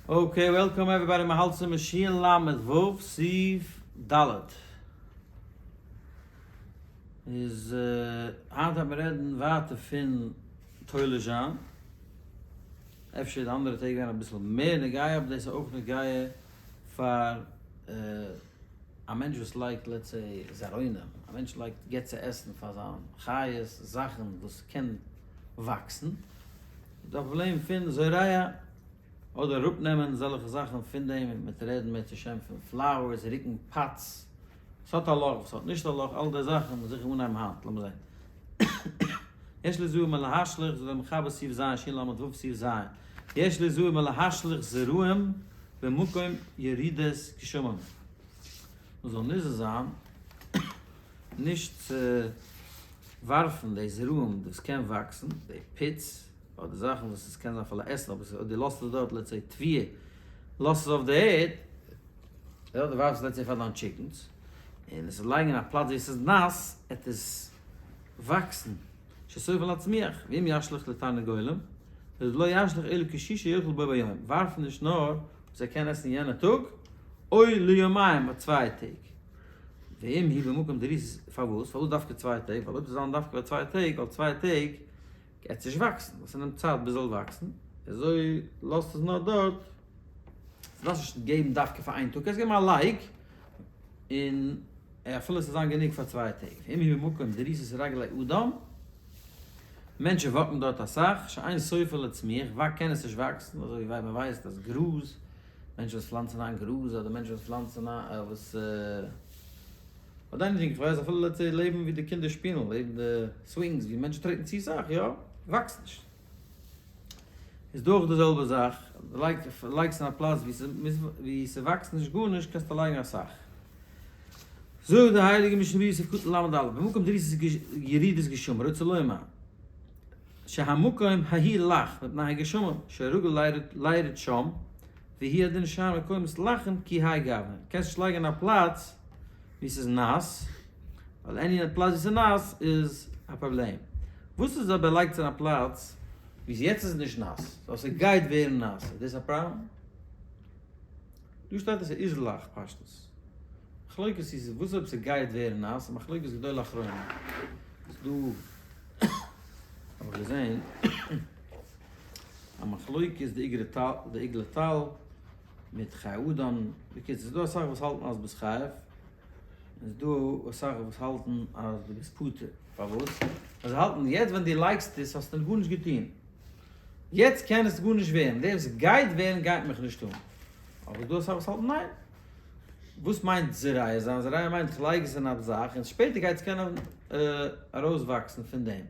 Okay, welcome everybody, מ'האלט צום שין למד ו' סעיף ד'. איז היינט וועט מען רעדן ווייטער פון תולש זיין. אפשר איז די אנדערע טעג געווען אביסל מער נוגע, אבער דאס איז אויך נוגע פאר א מענטש וואס לייגט let's say זרעונים, א מענטש לייגט געבט צו עסן פאר זיין חיות זאכן וואס קען וואקסן, איז דא א פראבלעם פון זורע אדער אראפ נעמען אזעלכע זאכן פון דעם און מיט רעדן מער צו שם פון flowers, רוקן pots, ס'האט א לאך וואס האט נישט א לאך, אלע די זאכן מוז זיכער אנהייבן היינט, לאמיר זען. יש ליזהר מלהשליך זאגט דער מחבר סעיף ז' שין למד ו' סעיף ז', יש ליזהר מלהשליך זרעים במקום ירידת גשמים, מ'זאל נזהר זיין נישט צו ווארפן די זרעים וואס קען וואקסן, די פיץ, אדער זאכן וואס עס קען זיין אפילו עסן, אבער אויב דו לאזט עס דארט let's say תבואה, לאזט עס אויף די ערד, יא, דו ווארפסט let's say פאר דיין chickens, און עס איז לייגן אין א פלאץ ווי עס איז נאס, עט עס וואקסן, שסופה להצמיח, ואם ישליך לתרנגולים, לא ישליך אלא כשיעור שיאכל בו ביום, ווארף נישט נאר וואס ער קען עסן יענע טאג, או ליומיים אדער צוויי טעג. ואם היא במקום דריסת, פארוואס? פארוואס דווקא צוויי טעג? ווייל אויב זיי זאלן דווקא ביי צוויי טעג, ווייל צוויי טעג גייט עס נישט וואקסן, ווייל ס'נעמט צייט ביז ס'זאל וואקסן, אזוי לאזט עס נאר דארט, דארפסט נישט געבן דווקא פאר איין טאג, קענסט געבן א לייג, און אפילו עס זאל זיין גענוג פאר צוויי טעג. ואם היא במקום דריסת רגלי אדם, מענטשן walk ן דארט אסאך, שאין סופה להצמיח, קען עס נישט וואקסן, אזוי ווי מען ווייסט אז גראז, מענטשן וואס פלאנצן איין גראז, אדער מענטשן וואס פלאנצן איין וואס אדער anything, איך ווייס אפילו let's say לעבן ווי די קינדער שפילן, לעבן די swings ווי מענטשן טרעטן צו סאך, יא, וואקסט נישט. איז דא אויך די זעלבע זאך, לייגסט אין א פלאץ ווי ס'וואקסט נישט גארנישט קענסטו לייגן אסאך. זאגט די הייליגע משנה ברורה סעיף קטן ל' במקום דריסת ירידת גשמים רוצה לומר שהמקום ההיא לח מפני הגשמים שרגל לירד שם והוא הדין שאר מקומות לחין כי האי גוונא קענסט נישט לייגן אין א פלאץ ווי ס'איז נאס ווייל any פלאץ ווי ס'איז נאס איז א פראבלעם וואס איז אויב ער לייגט עס אין א פלאץ ווי יעצט איז נישט נאס סאו ס'גייט ווערן נאס איז דאס א פראבלעם? דא שטייט אז ס'איז לח פשטות. מחלוקת איז וואס אויב ס'גייט ווערן נאס, מחלוקת גדול אחרונים. איז דא האב איך געזען א מחלוקת די איגרי טל די איגלי טל מיט חיי אדם, בקיצור ס'איז דא אסאך וואס האלטן אז ביסט חייב, און ס'איז דא אסאך וואס האלטן אז דו ביסט פטור, פארוואס? ווייל זיי האלטן יעצט ווען דו לייגסט עס האסטו גארנישט געטון. יעצט קען עס גארנישט ווערן, דער וואס גייט ווערן גייט מיך נישט אן. אבער דא אסאך וואס האלטן ניין. וואס מיינט זורע זיין? זורע מיינט איך לייג עס אין א זאך און שפעטער גייט עס קענען ארויסוואקסן פון דעם.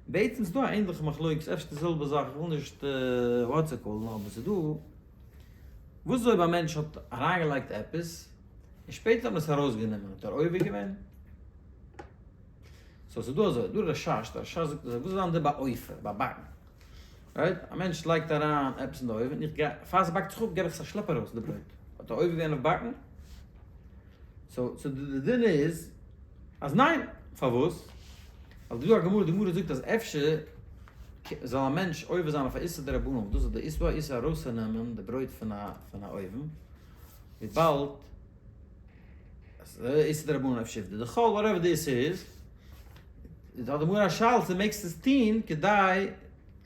בעצם איז דא א ענדליכע מחלוקת, אפשר די זעלבע זאך, איך וויל נישט what's it called ן, אבער ס'איז דא, וואס איז אויב א מענטש האט אריינגעלייגט עפעס און שפעטער האט מען עס ארויסגענומען, האט ער עובר געווען? so ס'איז דא אזוי, דא רשש, די רשש זאגט אזוי, וואס איז זיין די ביי אופה, ביי באקן? right? א מענטש לייגט אריין עפעס אין די אויווען, איך גיי, פאר ס'באקט זיך אפ געב איך עס א שלעפ ארויס די ברויט. האט ער עובר געווען אויף באקן? so so די דין איז אז ניין! פארוואס? ווייל דא א גמרא, די גמרא זאגט אז אפשר זאל א מענטש עובר זיין אויף א איסור דרבנן, דאס איז די איסור, איסור ארויסצונעמען די ברויט פון א פון א אויוון, וויבאלד איסור דרבנן אפשר די דחול whatever די איסור איז, איז האט די גמרא א שאלה צו מעגסט עס טוהן כדי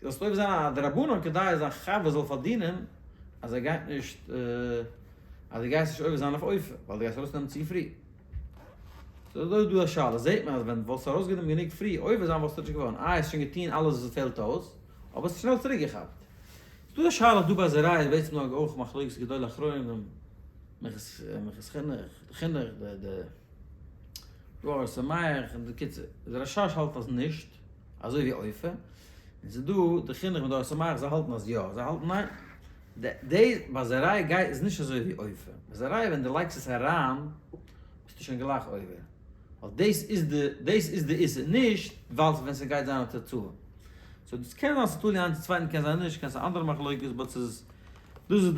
זאלסט עובר זיין א דרבנן כדי אז דיין חבר זאל פארדינען אז ער גייט נישט אז דו גייסט נישט עובר זיין אויף אופה ווייל דו גייסט ארויסנעמען צו פרי. סאו דא איז דא א שאלה זעהט מען אז ווען וואלסטו ארויסגענומען גענוג פרי עובר זיין וואלסטו נישט געווארן איי האסט שוין געטוהן אלעס וואס פעלט אויס אבער האסט שנעל צוריק געכאפט. ס'דא א שאלה דא ביי זורע איז בעצם נאר אויך מחלוקת גדולי אחרונים מנחת חינוך די חינוך די די די אור שמח און די קיצור די רשש האלט אז נישט אזוי ווי אופה און ס'איז דא די חינוך מיט די אור שמח זיי האלטן אז יא זיי האלטן ניין די די ביי זורע גייט איז נישט אזוי ווי אופה ביי זורע ווען די לייגסט עס אריין ביסטו שוין גלייך עובר ווייל דאס איז די דאס איז די איסור נישט ווייל ווען ס'גייט זיין א תוצאה so דאס קען זיין ס'איז תלוי איינס צו צווייטן קען זיין נישט קען זיין אנדערע מחלוקת but ס'איז דאס איז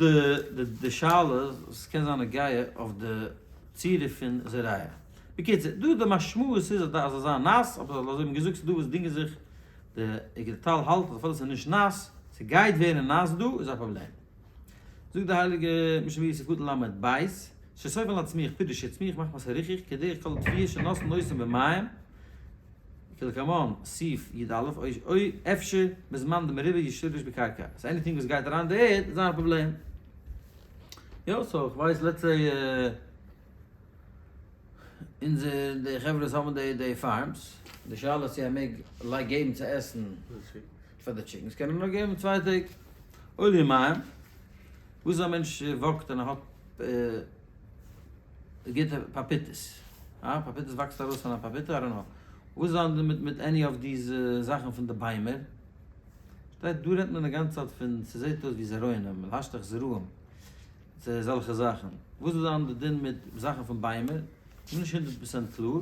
די די שאלה וואס קען זיין נוגע אויף די צורה פון זורע. בקיצור, דא די משמעות איז אז זאל זיין נאס, אבער אזוי ווי מ'געזאגט ס'דא וואס דינגען זיך, די איגרת טל האלט אז אפילו ס'איז נישט נאס, ס'גייט ווערן נאס דא איז א פראבלעם. זאגט די הייליגע משנה ברורה סעיף קטן ל' ב', שסופן להצמיח פירוש יצמיח מחמת הריחוק כדרך כל התבואה שנותנין אותן במים, כלקמן סעיף י א, או אפשר בזמן דמרובה ישתרש בקרקע, so anything וואס גייט אריין אין די ערד איז זיין א פראבלעם. יא so איך ווייס let's say אונזער די חברה וואס האבן די די farms, די שאלה איז צו ער מעג לייק געבן צו עסן פאר די chickens קען ער נאר געבן צוויי טעג. או ליומיים, וואס איז א מענטש walk ט און ער האט גוטע פאפיטעס, אה? פאפיטעס וואקסט ארויס פון א פאפיטע? I don't know. וואס איז אנדערש מיט מיט any of these זאכן פון די ביימער? שטייט דא רעדט מען די גאנצע צייט פון ס'זעט אויס ווי זרעונים, להשליך זרעים, צו אזעלכע זאכן. וואס איז דאן די דין מיט זאכן פון ביימער? כ'בין נישט 100% קלאר.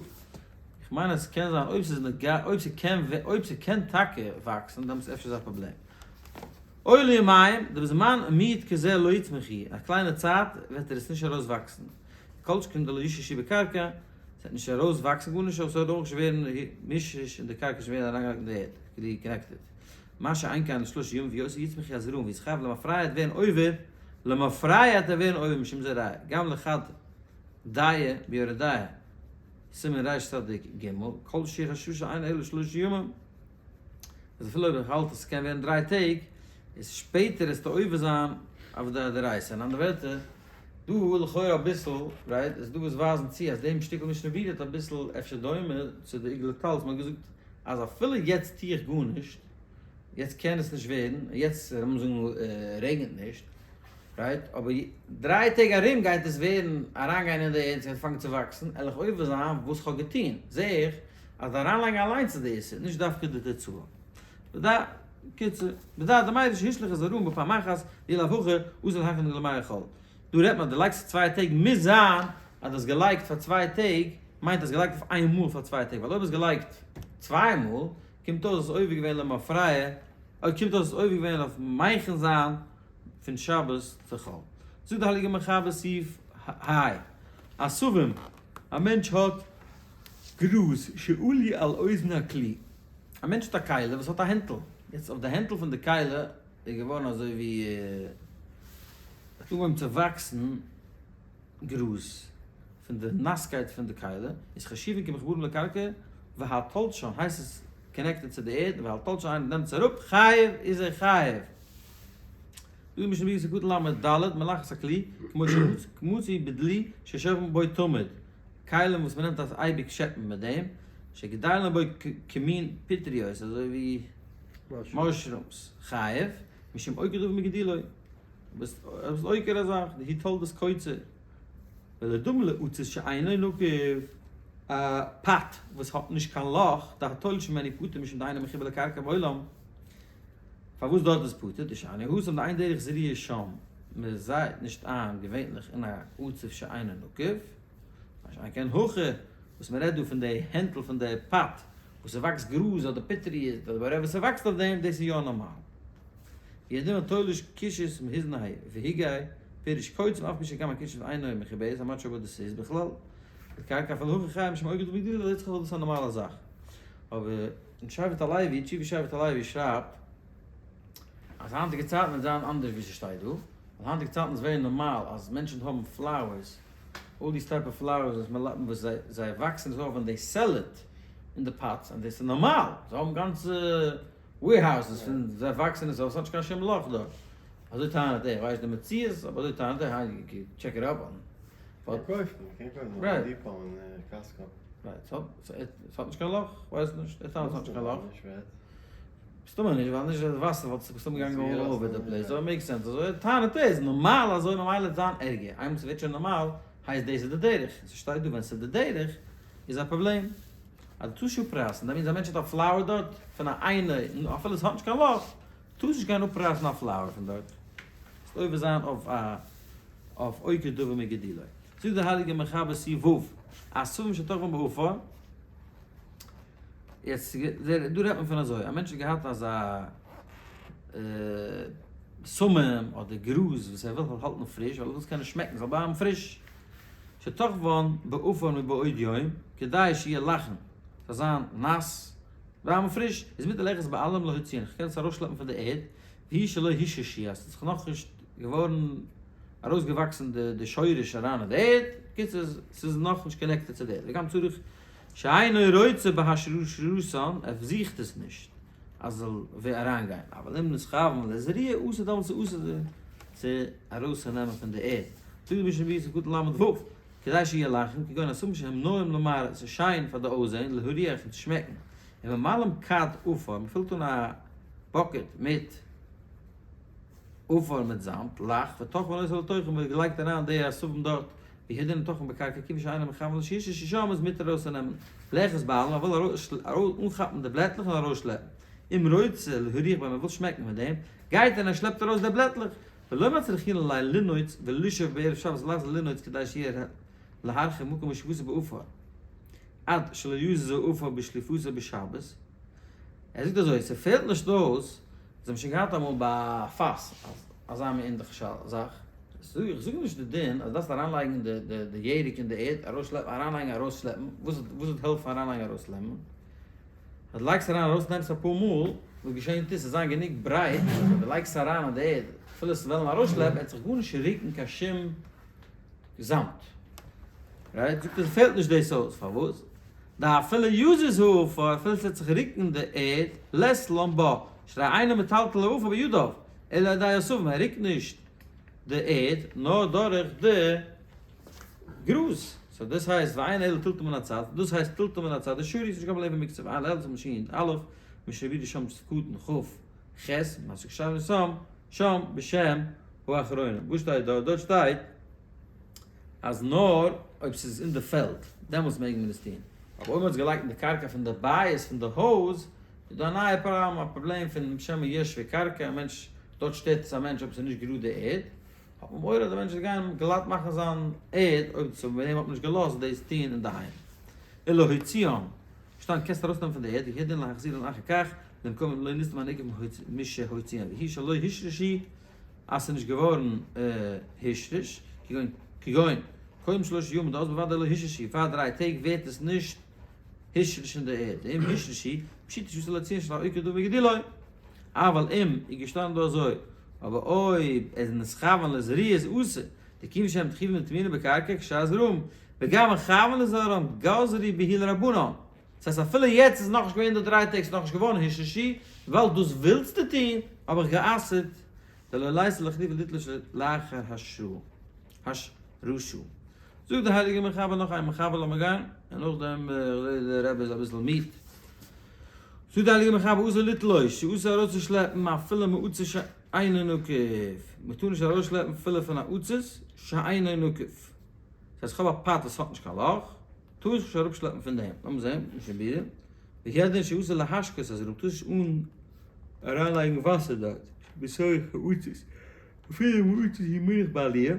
איך מיין אז ס'קען זיין אויב ס'איז נוגע, אויב ס'קען אויב ס'קען טאקע וואקסן דעמאלטס אפשר איז א פראבלעם. או ליומיים, דבזמן מועט כזה לא יצמחו, א קליינע צייט וועט ער עס נישט ארויסוואקסן. כל שכן דלא יושרשו בקרקע, ס'וועט נישט ארויסוואקסן גארנישט אבער ס'וועט אויך נישט ווערן מושרש אין די קרקע נישט ווערן אריינגעלייגט אין די ערד, כאילו connected. מה שאין כן לשלושה ימים ויותר יצמחו הזרעים ויתחייב למפרע וועט ווערן עובר, למפרע וועט ער ווערן עובר משום זורע, גם לחד דעה ביורה דעה, סימן רצ ג, כל שיעור השרשה אינו אלא שלושה ימים. אז אפילו אויב איך האלט אז ס'קען ווערן דריי טעג, איז שפעטער עס עובר זיין אויף די דאורייתא. אין אנדערע ווערטער, דא לכאורה אביסל, right, איז דא וואס ווייזן צו אז דעם שטיקל משנה ברורה האט אביסל אפשר דומה צו די אגלי טל וואס מ'האט געזאגט אז אפילו יעצט טו איך גארנישט, יעצט קען עס נישט ווערן, יעצט לאמיר זאגן רעגנט נישט, right, אבער דריי טעג ארום גייט עס ווערן אריינגיין אין די ערד, ס'גייט פאנגען צו וואקסן, על איך עובר זיין וואס כ'האב געטון, זע איך אז די אריינלייגן אליינס איז די איסור, נישט דווקא די תוצאה. בדא, קיצור, בדא דמיירי שהשליך את הזרעים בפעם אחת, ואי לאו הכי, אזל הכן לימי החול. דא רעדט מען אז דו לייגסט צוויי טעג, מוז זיין אז דו האסט געלייגט פאר צוויי טעג, מיינט האסט געלייגט אויף איין מאל פאר צוויי טעג, ווייל אויב האסט געלייגט צוויי מאל, קומט אויס אז עובר געווען למפרע, אויב קומט אויס אז עובר געווען אויף מכין זיין פון שבת צו חול. זאגט די הייליגע מחבר סעיף ה, עשבים, א מענטש האט גראז שעלו על אוזן הכלי, א מענטש האט א כלי וואס האט א הענטל, יעצט אויף די הענטל פון די כלי איז געווארן אזוי ווי האט אנגעהויבן צו וואקסן גראז פון די נאסקייט פון די כלי, איז חשובין כמחוברים לקרקע והתולשן הייסט עס connected צו די ערד, והתולשן איינער נעמט עס אראפ חייב איז ער חייב. דא איז משנה ברורה סעיף קטן ל' ד, מלאכת הכלי, כמו שמצוי בדלי ששואבין בו תמיד, כלים וואס מ'נעמט אז אייביג שעפן מיט דעם, שגדלין בו כמין פטריות, אזוי ווי mushrooms, חייב, משום עוקר דבר מגדולו, ביסט עוקר א זאך, דהיא תולדת קוצר, ולא דומה לעציץ שאינו נקוב, א pot וואס האט נישט קיין לאך, דהתולש ממנו פטור משום דאינו מחובר לקרקע בעולם, פארוואס דארט איז פטור? דשאני התם דאין דרך זריעה שם, מען זייט נישט איין געווענליך אין א עציץ שאינו נקוב, מה שאין כן הכא, וואס מען רעדט דא פון די הענטל פון די pot וואס ס'וואקסט גראז אדער פטריות אדער whatever ס'וואקסט אויף דעם, דאס איז יא נארמאל. וידוע התולש קישות מהיזנהי והיגי פירוש קוצים אף על פי שגם הקישות אינו מחוברת, I'm not sure what this is בכלל, לקרקע אפילו הכי חייב משום עוקר דבר מגדולו, דאס איז א נארמאלע זאך. אבער אין שבט הלוי, תשובה שבט הלוי שרייבט אז היינטיגע צייטן וועט זיין אנדערש ווי ס'שטייט דא, ווייל היינטיגע צייטן איז ווערן נארמאל אז מענטשן האבן flowers, all these type of flowers וואס מען וואס זיי זיי וואקסן עס אויף און they sell it אין די pots, און דאס איז נארמאל, זיי האבן גאנצע warehouses פון זיי וואקסן עס אויף, ס'האט נישט קיין שום לאך דארט. אזוי טענה'ט ער, כ'ווייס נישט די מציאות, אבער אזוי טענה'ט ער, היי check it up on. פארקויפן, מ'קען קויפן ביי Home Depot און Costco. right, ס'האט נישט קיין לאך? כ'ווייס נישט, ער טענה'ט ס'האט נישט קיין לאך. מסתמא נישט, ווייל נישט די וואסער וואלט זיך מסתמא געגאנגען all over the place, so make sense, אזוי טענה'ט ער, איז נארמאל אזוי ממילא וועט זיין ערגער, איינמאל ס'ווערט שוין נארמאל, הייסט דאס איז די דרך, ס'שטייט דא ווען ס'איז די דרך איז א פראבלעם, אז דו טוסט אפרייסן, that means א מענטש האט א flower דארט פון א איינע, אפילו ס'האט נישט קיין לאך, טארסט נישט גיין אפרייסן א flower פון דארט, וועסט עובר זיין אויף א אויף עוקר דבר מגדולו. זאגט דער הייליגער מחבר סעיף ו', עשבים שטחבן בעפר, יעצט דא רעדט מען פון אזוי, א מענטש האט געהאט אזא בשמים אדער גראז וואס ער וויל האלטן פריש, ווייל ער וויל עס קענען שמעקן, זאל בלייבן פריש, שטחבן בעפר מבעוד יום, כדי שיהיה לחין, זאל זיין נאס, בלייבן פריש, איז מותר לאחוז בעלים להוציאן, כ'קען עס ארויסשלעפן פון די ערד, והוא שלא הושרשו, אז ס'איז נאכנישט געווארן. ארויסגעוואקסן די שורש אריין אין די ערד, בקיצור ס'איז נאכנישט connected צו די ערד, וגם צריך שאינו רוצה בהשרשתן, ער זוכט עס נישט אז זאל ווער אריינגיין, אבל אם נתכוון לזריעה אסור דעמאלטס איז אסור צו ארויסצונעמען פון די ערד. זאגט די משנה ברורה סעיף קטן ל"ו, כדי שיהיו לחים, כגון עשבים שהם נאים למראה, ס'איז שיין פאר די אויסזען, להריח און צו שמעקן, און ממלאים כד עפר, מ'פילט אן א bucket מיט עפר מיט זאמד, לח, וטוחנין אותו לתוכן, מ'האט געלייגט אריין די עשבים דארט, והוא הדין לטוחן בקרקע, כיוון שאינו מכוון לשישרשו שם איז מותר ארויסצונעמען, לאחוז בעלים, מ'וויל אנכאפן די בלעטלעך און ארויסשלעפן, אם רוצה להריח בהם, מ'וויל שמעקן מיט דעם, גייט ער און ער שלעפט ארויס די בלעטלעך, ולא מצריכין ליה לנעוץ ולשאוב בערב שבת ולחזור לנעוץ כדי שיהיה להרחיב מקום מושבתו בעפר עד שלא יזוז העפר בשליפתו בשבת. ער זאגט אזוי, ס'פעלט נישט אויס, זיי האבן שוין געהאט אמאל ביי א פאס אזא מין ענדליכע זאך, איך זאג נישט די דין אז דארפסט אריינלייגן די ירק אין די ערד, ארויסשלעפן, אריינלייגן ארויסשלעפן, וואס וועט העלפן אריינלייגן ארויסלעמען? אז דו לייגסט אריין ארויס נעמסט אפאר מאל, וואס געשענט איז ס'זאל זיין גענוג ברייט אז ווען דו לייגסט אריין אין די ערד אפילו עס וועלן ארויסשלעפן עט זיך גארנישט רוקן קיין שום זאמד. right? זאגט ער ס'פעלט נישט דאס אויס, פארוואס? דאפילו יזיז העפר אפילו ס'וועט זיך רוקן די ערד, לית לן בה, שהרי אינו מטלטל העפר בידיו, אלא על ידי עשבים, ער רוקט נישט די ערד נאר דורך די גראז, so דאס הייסט ואין אלא טלטול מן הצד, דאס הייסט טלטול מן הצד, דשרי ס'נישט קיין פראבלעם פון מוקצה ועיין לעיל סימן שי"א, משנה ברורה שם קטן כ ח, מסיק שם שם שם בשם האחרונים, וואס שטייט דארט? דארט שטייט אז נאר אויב ס'איז אין די פעלד דעמאלטס מעג מען עס טון, אבער אויב מ'האט עס געלייגט אין די קרקע פון די בית פון די הויז איז דא א נייע פראבלעם, א פראבלעם פון שמא ישווה קרקע, א מענטש דארט שטערט עס א מענטש אויב ס'איז נישט גראד די ערד, האט מען מורא אז די מענטש וועט גיין גלאט מאכן זיין ערד אויב צו וועם האט מען נישט געלאזט דאס טון אינדערהיים. ולהוציאם, שטאנד קענסט ארויסנעמען פון די ערד, והוא הדין להחזירן אחר כך למקום אם לא נסתם הנקב משהוציאם, והוא שלא הושרשו אז ס'איז נישט געווארן הושרש, כגון כגון קודם שלושה ימים דאז בוודאי לא הושרשו, פאר דריי טעג ווערט עס נישט הושרש אין די ערד, ואם הושרשו, פשיטא שאסור להוציאן שהרי עוקר דבר מגידולו. אבל אם איז געשטאנען דא אזוי, אבער אויב ער איז נתכוון לזריעה איז אסור, דכיון שהם תחובין וטמונין בקרקע כשאר זרעים, וגם מכוון לזורען גזרו בהו לרבנן. דאס הייסט אפילו יעצט איז נאכנישט געווען די דריי טעג, ס'איז נאכנישט געווארן הושרשו, וויבאלד דאס ווילסטו טון, האב איך גע'אסר'ט, דלא ליתי לחלופי לתלוש לאחר השרשה. זאגט דער הייליגער מחבר נאך איין מחבר לאמיר גיין, און נאכדעם איך זעה דער רבי איז אביסל מיד. זאגט דער הייליגער מחבר אסור לתלוש, ס'איז אסור ארויסצושלעפן אפילו מעציץ שאינו נקוב, מ'טאר נישט ארויסשלעפן אפילו פון א עציץ שאינו נקוב, דאס הייסט כ'האב א pot וואס האט נישט קיין לאך, טאר איך נישט אראפשלעפן פון דעם, לאמיר זען, משנה ברורה, והוא הדין שאסור להשקות הזרעים, טארסט נישט אן אריינלייגן וואסער דארט, בתוך העציץ, אפילו אם העציץ הוא מונח בעליה.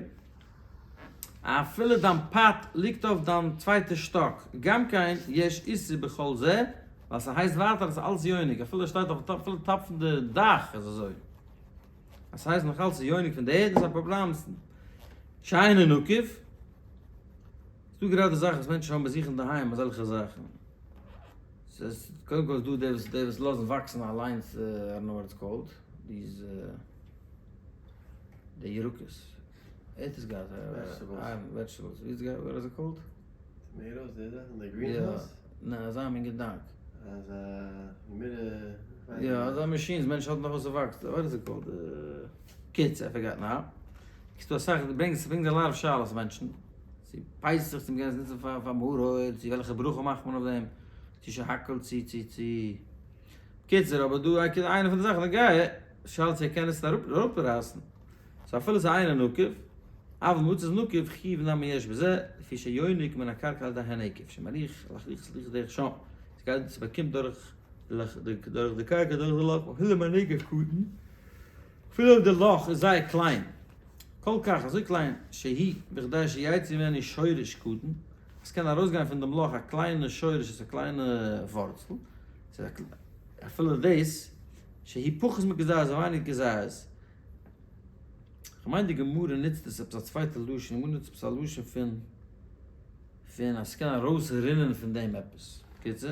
אפילו דיין pot ליגט אויף דיין צווייטע שטאק, גם כן יש איסור בכל זה, ווייל ס'הייסט ווייטער אז ס'איז אלץ יונק, אפילו עס שטייט אויפן top, אפילו top פון די דאך איז אזוי, אז ס'הייסט נאך אלץ יונק פון די ערד איז א פראבלעם, שאינו נקוב, ס'דא גראדע זאכן וואס מענטשן האבן ביי זיך אינדערהיים אזעלכע זאכן, ס'איז קודם כל איז דא די וואס די וואס לאזן וואקסן אליינס, I don't know what it's called, these די ירקות. ער האט עס געהאט vegetables ווי איז what is it called? Tomatoes די זאכן די greenhouse? ניין אזא מין געדאנק. אזא מיט יא אזא machines מענטשן האלטן נאך וואס ס'וואקסט what is it called? קיצור I forgot now. ס'דא אסאך די ברענגסט ס'ברענגט א lot of שאלות מענטשן צו פסח צו מ'קען עס נוצן פאר פאר מרור צו וועלכע ברכה מאכט מען אויף דעם צו שהכל צו צו צו קיצור אבער דא איינע פון די זאכן די גייע שאלה צו ער קען עס אראפרייסן. so אפילו ס'איז אינו נקוב, אבל מעציץ נקוב חיוב נמי יש בזה, לפי שיונק מן הקרקע על ידי הנקב, שמריח לחריכת ליכא דרך שם, ס'גייט ס'באקומט דורך דורך די קרקע דורך די לאך, אפילו אם הנקב קטן, אפילו אויב די לאך איז זייער קליין, כל כך אזוי קליין, שהוא בכדי שיצא ממנו שורש קטן, אז ס'קען ארויסגיין פון דעם לאך א קליינע שורש, עס איז א קליינע ווארצל, אפילו דאס, שהוא פחות מכזית, אזוי ווייניג כזית. כ'מיין די גמרא נוצט עס עפעס א צווייטע לשון, די גמרא נוצט עפעס א לשון פון פון אז ס'קען ארויס רינען פון דעם עפעס. בקיצור,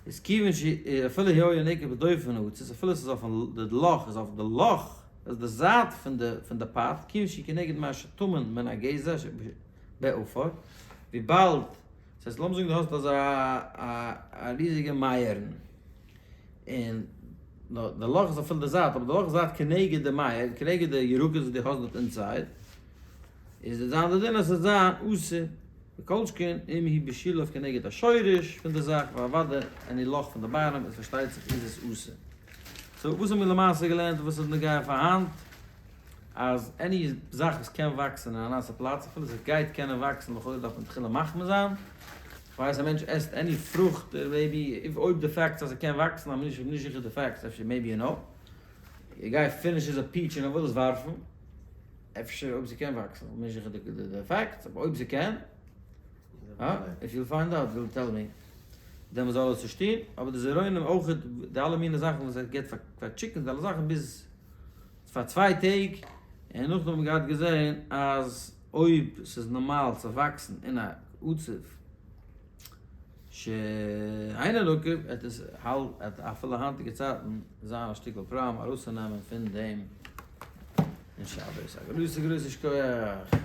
איז כיוון ש אפילו היה הנקב בדופן העציץ, אפילו ס'איז אויפן די לאך איז אויף די לאך. אז די זייט פון די פון די pot, כיוון שהיא כנגד מה שטמון מן הגזע שבעפר, וויבאלד, דאס הייסט לאמיר זאגן דו האסט אזא א ריזיגע מייערן, און די לאך איז אפילו די זייט, אבער די לאך איז זייט כנגד די מייער, כנגד די ירקות וואס דו האסט דארט inside, איז עס זיין די דין אז עס איז זיין אסור, וכל שכן אם היא בשוליו כנגד השורש פון די זאך, ואוודאי any לאך פון די bottom איז פארשטייט זיך איז עס אסור. so וואס האבן מיר למעשה געלערנט וואס איז נוגע פאר היינט? אז any זאך וואס קען וואקסן אין א נאסע פלאץ אפילו עס גייט קענען וואקסן לכאורה דארף מען תחילה מחמיר זיין, כ'ווייס א מענטש עסט any פרוכט maybe אויב די fact אז ס'קען וואקסן I'm נישט נישט זיכער די facts אפשר maybe you know ער גייט finish איז א peach און ער וויל עס ווארפן אפשר אויב ס'קען וואקסן כ'בין נישט זיכער די facts אבער אויב ס'קען אה? if you find out will tell me. דעמאלס זאל ער עס נישט טון, אבער די זרעונים אויך די אלע מיני זאכן וואס ער געבט פאר chickens די אלע זאכן ביז פאר צוויי טעג, און נאכדעם האט מען געהאט געזען אז אויב ס'איז נארמאל צו וואקסן אין א עצב שאינו נקוב וועט עס האלט אפילו היינטיגע צייטן זיין א שטיקל פראבלעם ארויסצונעמען פון דעם אין שבת. א גרויסע גרויסע שכוח!